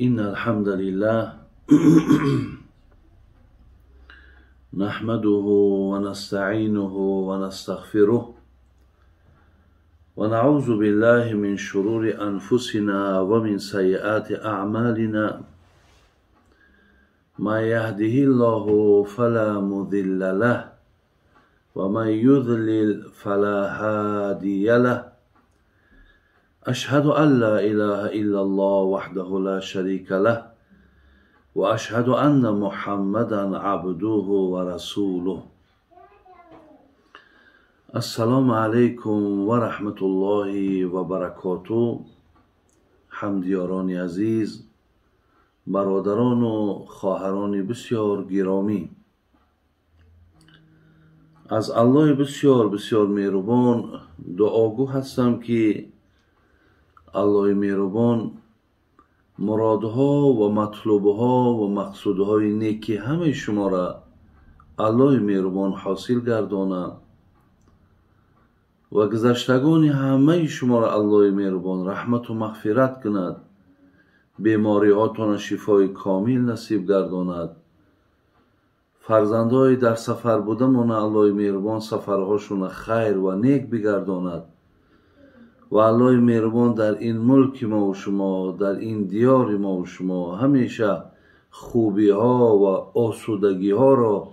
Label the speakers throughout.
Speaker 1: إن الحمد لله نحمده ونستعينه ونستغفره ونعوذ بالله من شرور أنفسنا ومن سيئات أعمالنا ما يهده الله فلا مضل له ومن يضلل فلا هادي له أشهد أن لا إله إلا الله وحده لا شريك له وأشهد أن محمدا عبده ورسوله. السلام علیکم و رحمت الله و برکاته. همدیاران عزیز، برادران و خواهران بسیار گرامی، از الله بسیار بسیار مهربان دعاگو هستم که الله مهربان مرادها و مطلوبها و مقصودهای نیکی همه شما را الله مهربان حاصل گردانه و گذشتگان همه شما را الله مهربان رحمت و مغفرت کند، بیماریهاتان شفای کامل نصیب گرداند، فرزندهای در سفر بودمان الله مهربان سفرهاشون خیر و نیک بگرداند و الله مهربان در این ملک ما و شما، در این دیار ما و شما همیشه خوبی ها و آسودگی ها را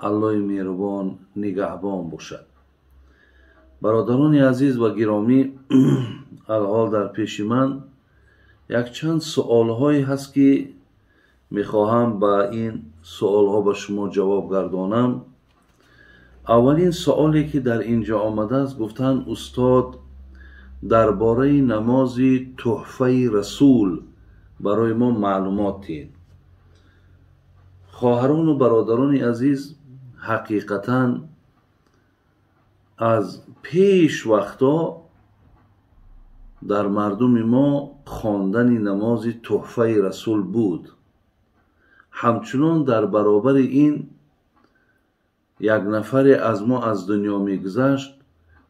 Speaker 1: الله مهربان نگهبان باشد. برادران عزیز و گرامی، الحال در پیش من یک چند سوال هایی هست که میخواهم با این سوال ها به شما جواب گردانم. اولین سوالی که در اینجا آمده است، گفتن استاد درباره نماز تحفه رسول برای ما معلومات دهید. خواهران و برادران عزیز، حقیقتا از پیش وقتا در مردم ما خواندن نماز تحفه رسول بود. همچنان در برابر این یک نفر از ما از دنیا میگذشت،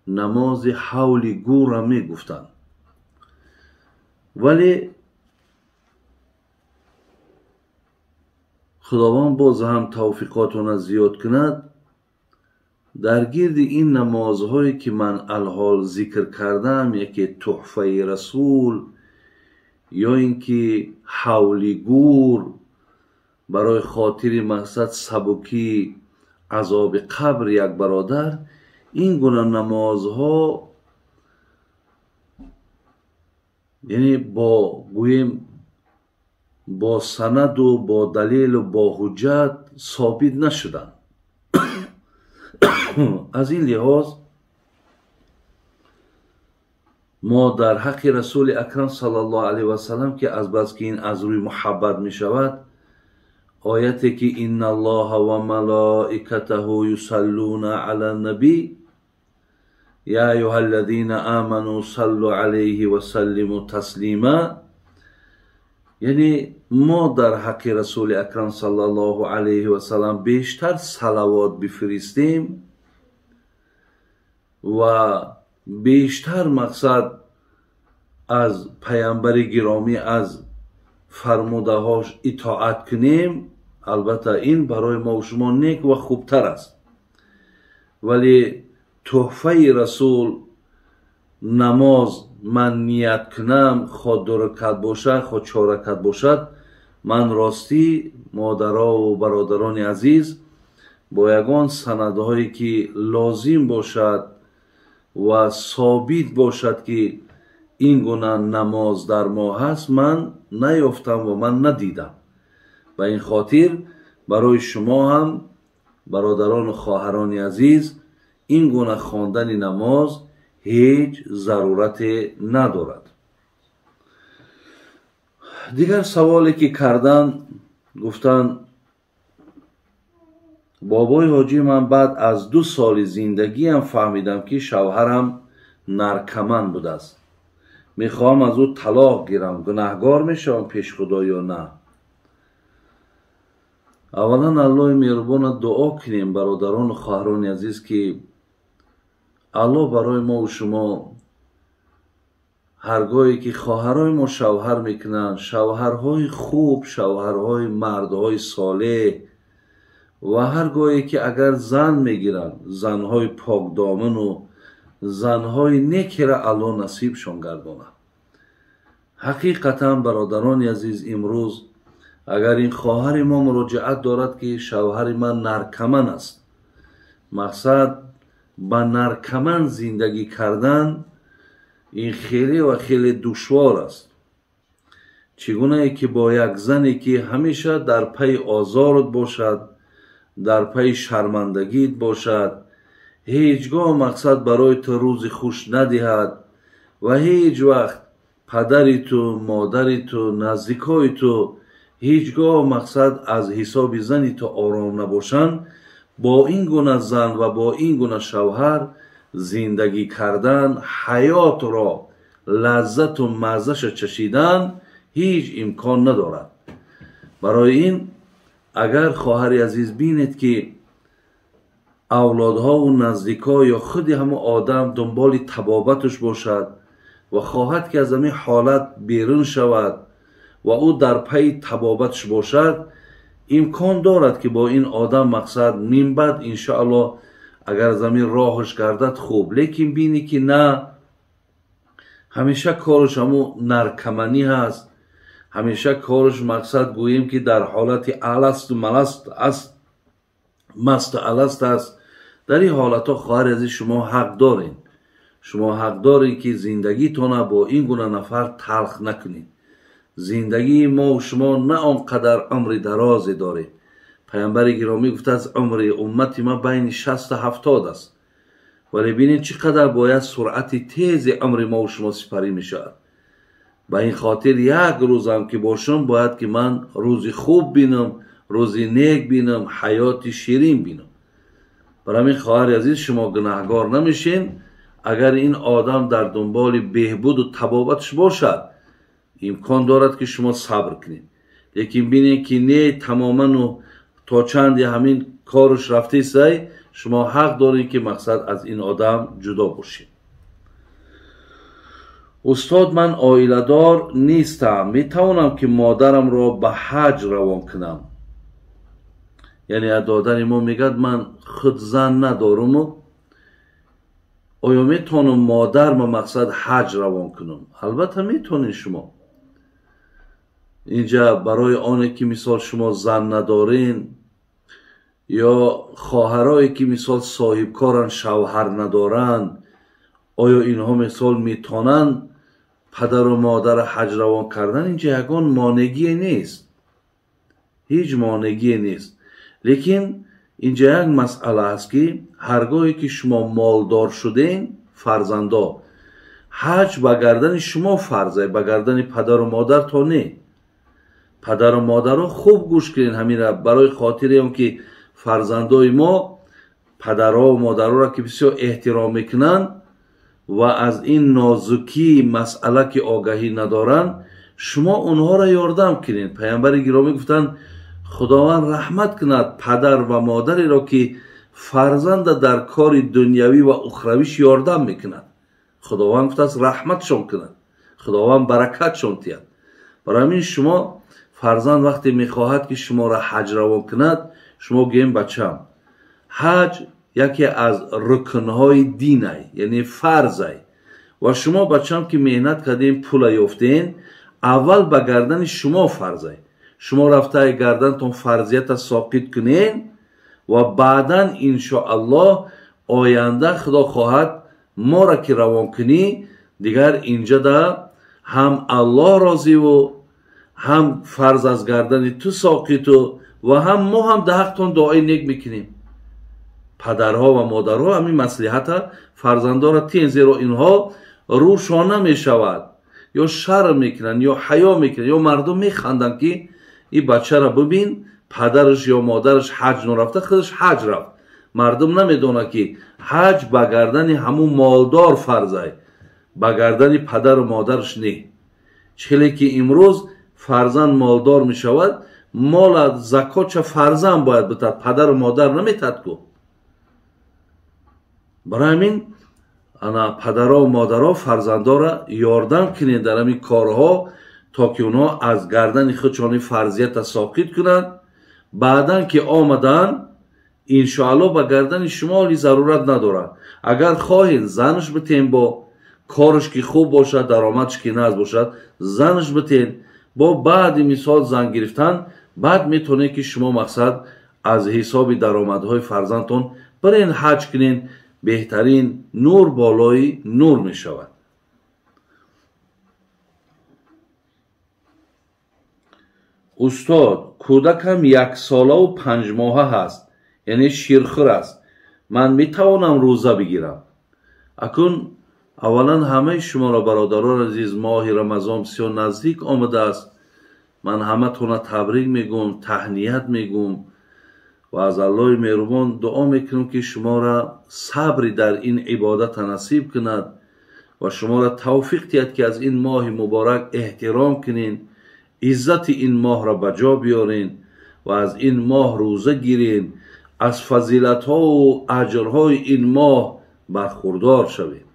Speaker 1: نماز حول گور را میگفتند. ولی خداوند باز هم توفیقاتون زیاد کند، در گرد این نمازهایی که من الحال ذکر کردم، یکی تحفه رسول یا اینکه حول گور برای خاطر مقصد سبکی عذاب قبر یک برادر، این گونه نمازها یعنی با گوییم با سند و با دلیل و با حجت ثابت نشدن. از این لحاظ ما در حق رسول اکرم صلی الله علیه و سلم که از بس که این از روی محبت می شود، آیتی که ان الله و ملائکته یصلون علی النبی یا ایها الذین آمنوا صلوا علیه و سلموا تسلیما، یعنی ما در حق رسول اکرم صلی الله علیه و سلم بیشتر صلوات بفرستیم و بیشتر مقصد از پیامبر گرامی از فرموده‌هاش اطاعت کنیم، البته این برای ما و شما نیک و خوبتر است. ولی تحفه رسول نماز من نیت کنم، خود 2 رکعت باشد خود 4 رکعت باشد، من راستی مادرها و برادران عزیز با یگان سندهایی که لازم باشد و ثابت باشد که این گونه نماز در ما هست، من نیافتم و من ندیدم. به این خاطر برای شما هم برادران و خواهران عزیز این گونه خواندن نماز هیچ ضرورت ندارد. دیگر سوالی که کردن، گفتن بابای حاجی من بعد از 2 سال زندگیم فهمیدم که شوهرم نرکمن بوده است، میخواهم از او طلاق گیرم، گناهگار میشم پیش خدا یا نه؟ اولا الله مهربان دعا کنیم برادران و خواهران عزیز که الله برای ما و شما Ҳаргоҳе ки хоҳарои мо шавҳар мекунанд, шавҳарҳои хуб, шавҳарҳои мардҳои солеҳ, ва ҳаргоҳе ки агар зан мегиранд, занҳои покдоману занҳои некера Аллоҳ насибшон гардонад. Ҳақиқатан, бародарони азиз, имрӯз агар ин хоҳари мо муроҷиат дорад, ки шавҳари ман наркоман аст, мақсад ба наркоман зиндагӣ кардан ин хеле ва хеле душвор аст. Чӣ гунае ки бо як зане ки ҳамеша дар пайи озорат бошад, дар пайи шармандагиат бошад, ҳеҷ гоҳ мақсад барои ту рӯзи хуш надиҳад ва ҳеҷ вақт падари ту, модари ту, наздикои ту ҳеҷ гоҳ мақсад аз ҳисоби зани ту ором набошанд, бо ин гуна зан ва бо ин гуна шавҳар зиндагӣ кардан, ҳаётро лаззату маззаша чашидан ҳеҷ имкон надорад. Барои ин агар хоҳари азиз бинед, ки авлодҳову наздикҳо ё худи ҳамон одам дунболи табобаташ бошад ва хоҳад, ки аз ҳамин ҳолат берун шавад ва ӯ дар пайи табобаташ бошад, имкон дорад, ки бо ин одам мақсад минбаъд иншоаллоҳ агар аз ҳамин роҳаш гардад хуб. Лекин бинӣ, ки на, ҳамеша кораш ҳамун наркоманӣ ҳаст, ҳамеша кораш мақсад гӯем, ки дар ҳолати аласту маласт аст, масту аласт аст. Дар ин ҳолатҳо, хоҳари азиз, шумо ҳақ доред, шумо ҳақ доред, ки зиндагитона бо ин гуна нафар талх накунед. Зиндагии мо шумо на он қадар умри дарозе доред. Паямбари гиромӣ гуфтааст, умри уммати ман байни 60-70 аст, вале бинед, чӣ қадар бояд суръати тези умри мо шумо сипарӣ мешавад. Ба ин хотир як рӯзам ки бошам, бояд ки ман рӯзи хуб бинам, рӯзи нек бинам, ҳаёти ширин бинам. Барои ҳамин, хоҳари азиз, шумо гунаҳгор намешен. Агар ин одам дар дунболи беҳбуду табобаташ бошад, имкон дорад, ки шумо сабр кунед. Лекин бинед, ки не, тамоману то чанде ҳамин кораш рафтесай, шумо ҳақ доред, ки мақсад аз ин одам ҷудо бошед. Устод, ман оиладор нестам, метавонам, ки модарамро ба ҳаҷ равон кунам? Яъне додари мо мегӯяд, ман худ зан надоруму оё метавонам модарма мақсад ҳаҷ равон кунам? Албатта, метавонед шумо. Инҷа барои оне ки мисол шумо зан надорен ё хоҳарое ки мисол соҳибкоранд, шавҳар надоранд, оё инҳо мисол метавонанд падару модара ҳаҷ равон кардан? Инҷа ягон монегие нест, ҳеҷ монегие нест. Лекин инҷа як масъала аст, ки ҳаргоҳе ки шумо молдор шудем, фарзандо, ҳаҷ ба гардани шумо фарзе, ба гардани падару модар то не. Падару модаро, хуб гӯш кунед ҳамира, барои хотире он ки фарзандои мо падарҳову модароро ки бисёр эҳтиром мекунанд ва аз ин нозукии масъала ки огаҳӣ надоранд, шумо онҳоро ёрдам кунед. Паямбари гиромӣ гуфтанд, Худованд раҳмат кунад падар ва модареро, ки фарзанда дар кори дунявӣ ва ухравиш ёрдам мекунад. Худованд гуфтааст, раҳматшон кунад, Худованд баракатшон диҳад. Барои ҳамин шумо фарзанд вақте мехоҳад, ки шуморо ҳаҷ равон кунад, шумо гӯем, бачам, ҳаҷ яке аз рукнҳои динай, яъне фарзай, ва шумо, бачам, ки меҳнат кардем, пула ёфтен, аввал ба гардани шумо фарзай. Шумо рафтаи гардантон фарзията соқит кунен ва баъдан иншоаллоҳ оянда Худо хоҳад моро ки равон кунӣ, дигар инҷада ҳам Аллоҳ розиву, ҳам фарз аз гардани ту соқиту ва ҳам мо ҳам дар ҳақтон дуои нек мекунем. Падарҳо ва модарҳо ҳамин маслиҳата фарзандонро тиҳен, зеро инҳо рӯшона мешавад, ё шарм мекунанд, ё ҳаё мекунанд, ё мардум механданд, ки ин бачаро бибин, падараш ё модараш ҳаҷ нарафта, худаш ҳаҷ рафт. Мардум намедонад, ки ҳаҷ ба гардани ҳамун молдор фарзай, ба гардани падару модараш не. Чӣ ки имрӯз фарзанд молдор мешавад, мола закотча фарзанд бояд битад, падару модар наметад ку. Барои ҳамин ана падаро модаро фарзандора ёрдам кунед дар ҳамин корҳо, то ки онҳо аз гардани худшон ин фарзията соқит кунанд. Баъдан ки омаданд, иншоалло ба гардани шумо ҳоли зарурат надорад. Агар хоҳед занаш битен, бо кораш ки хуб бошад, даромадаш ки наз бошад, занаш битен. Бо баъди мисол зан гирифтан, баъд метавонед ки шумо мақсад аз ҳисоби даромадҳои фарзандтон бирен ҳаҷ кунен. Беҳтарин нур болои нур мешавад. Устод, кӯдакам 1 солаву 5 моҳа ҳаст, яъне ширхӯр аст. Ман метавонам рӯза бигирам? Акун аввалан ҳамаи шуморо, бародарон азиз, моҳи Рамазон бисёр наздик омадааст. Ман ҳаматонро табрик мегӯм, таҳният мегӯм ва аз Аллоҳи меҳрубон дуо мекунам, ки шуморо сабри дар ин ибодата насиб кунад ва шуморо тавфиқ диҳад, ки аз ин моҳи муборак эҳтиром кунед, иззати ин моҳро ба ҷо биёрен ва аз ин моҳ рӯза гирен, аз фазилатҳову аҷрҳои ин моҳ бархурдор шавед.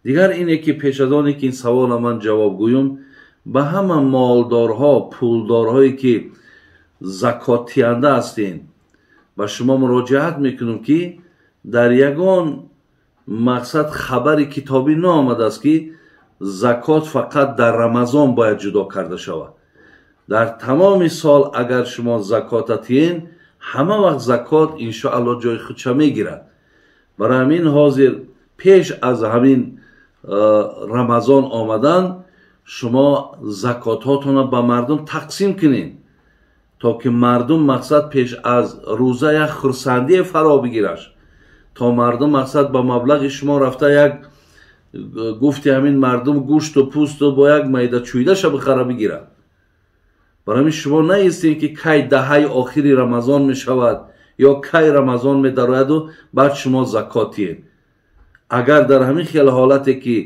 Speaker 1: Дигар ине ки пеш аз оне ки ин савола ман ҷавоб гӯям, ба ҳама молдорҳо, пулдорҳое ки закоттиҳанда ҳастед, ба шумо муроҷиат мекунам, ки дар ягон мақсад хабари китобӣ наомадааст, ки закот фақат дар Рамазон бояд ҷудо карда шавад. Дар тамоми сол агар шумо закота тиҳен, ҳама вақт закот иншоалло ҷои худша мегирад. Барои ҳамин ҳозир пеш аз ҳамин Рамазон омадан шумо закотҳотонро ба мардум тақсим кунед, то ки мардум мақсад пеш аз рӯза як хурсандие фаро бигираш, то мардум мақсад ба маблағи шумо рафта як гуфти ҳамин мардум гӯшту пӯсту бо як майда чӯйдаша бихара бигирад. Барои ҳамин шумо наистед, ки кай даҳаи охири Рамазон мешавад ё кай Рамазон медарояду баъд шумо закот диҳед. Агар дар ҳамин хел ҳолате ки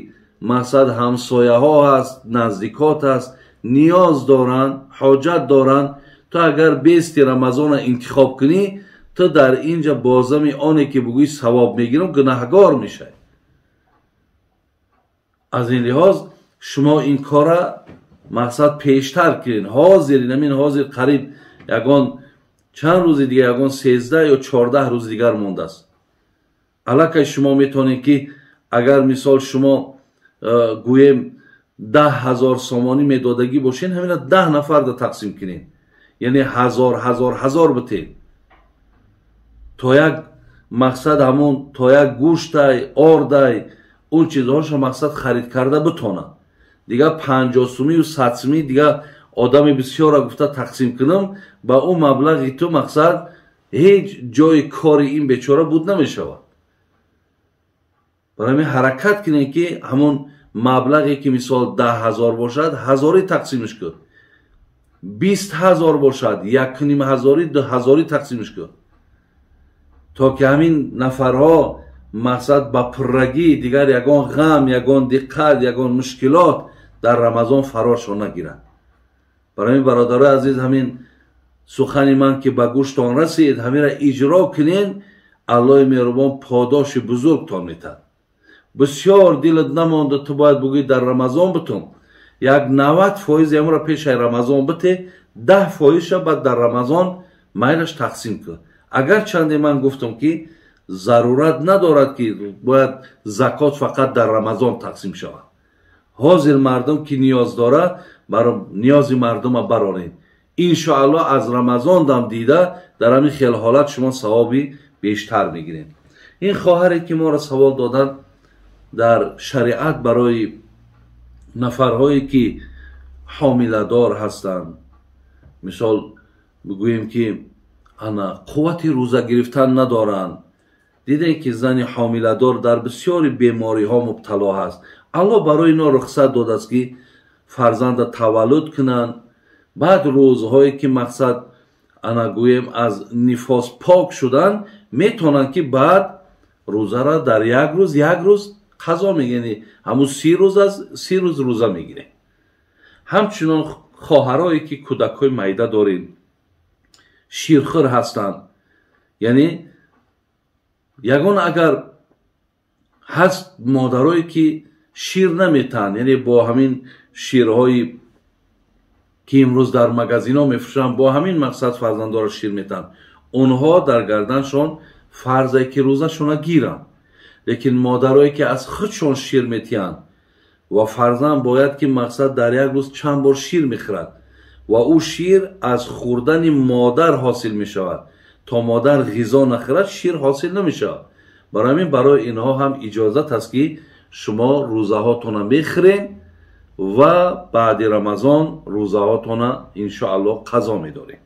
Speaker 1: мақсад ҳамсояҳо ҳаст, наздикот ҳаст, ниёз доранд, ҳоҷат доранд, ту агар бести Рамазонро интихоб кунӣ, ту дар инҷа бозами оне ки бугӯӣ савоб мегирам, гунаҳгор мешавӣ. Аз ин лиҳоз шумо ин кора мақсад пештар кунед. Ҳозир инамин ҳозир қариб ягон чанд рӯзи дигар, ягон 13 ё 14 рӯзи дигар мондааст. Аллакай шумо метавонед ки агар мисол шумо гӯем 10 000 сомонӣ медодагӣ бошед, ҳамина 10 нафарда тақсим кунед, яъне ҳазор ҳазор ҳазор битед, то як мақсад ҳамон то як гӯштай, ордай, он чизҳоша мақсад харид карда битонад. Дигар 50 сумию 100 сумӣ дигар одами бисёрро гуфта тақсим кунам, ба ӯ маблағи ту мақсад ҳеҷ ҷои кори ин бечора буд намешавад. Барои ҳамин ҳаракат кунед, ки ҳамон маблағе ки мисол 10 000 бошад, ҳазорӣ тақсимш кун, 20 000 бошад, 1,5 ҳазорӣ, 2 ҳазорӣ тақсимш кун, то ки ҳамин нафарҳо мақсад ба пуррагӣ дигар ягон ғам, ягон диққат, ягон мушкилот дар Рамазон фарошон нагирад. Барои ҳамин, бародарои азиз, ҳамин сухани ман ки ба гӯштон расид, ҳаминро иҷро кунед, Аллоҳи меҳрубон подоши бузургтон метад. Бисёр дилат намонда, ту бояд бугӯӣ дар Рамазон битун, як 90% амро пешаи Рамазон бите, 10%-ша баъд дар Рамазон майлаш тақсим кун. Агарчанде ман гуфтам, ки зарурат надорад, ки бояд закот фақат дар Рамазон тақсим шавад. Ҳозир мардум ки ниёз дорад, ниёзи мардума бароред. Иншоалло аз Рамазон дам дида дар ҳамин хел ҳолат шумо савоби бештар мегиред. Ин хоҳаре ки моро савол доданд, дар шариат барои нафарҳое ки ҳомиладор ҳастанд, мисол бигӯем ки ана қуввати рӯза гирифтан надоранд, дидем ки зани ҳомиладор дар бисёри бемориҳо мубтало ҳаст. Аллоҳ барои ино рухсат додааст, ки фарзанда таваллуд кунанд, баъд рӯзҳое ки мақсад ана гӯем аз нифос пок шудан, метавонанд ки баъд рӯзаро дар як рӯз як рӯз қазо мегиранд, ҳамун 30 рӯз аз 30 рӯз рӯза мегиранд. Ҳамчунон хоҳарое ки кӯдакҳои майда доред, ширхӯр ҳастанд, яъне ягон агар Ҳаст модарое ки шир наметаҳанд, яъне бо ҳамин ширҳои ки имрӯз дар магазинҳо мефурӯшанд, бо ҳамин мақсад фарзандоро шир метаҳанд. Онҳо дар гарданшон фарзе ки рӯзашона гиранд. Лекин модарое ки аз худшон шир метиҳанд ва фарзанд бояд ки мақсад дар як рӯз чанд бор шир мехӯрад ва ӯ шир аз хӯрдани модар ҳосил мешавад, то модар ғизо нахӯрад, шир ҳосил намешавад. Барои ҳамин барои инҳо ҳам иҷозат аст ки шумо рӯзаҳотона мехӯред ва баъди Рамазон рӯзаҳотона иншоаллоҳ қазо медоред.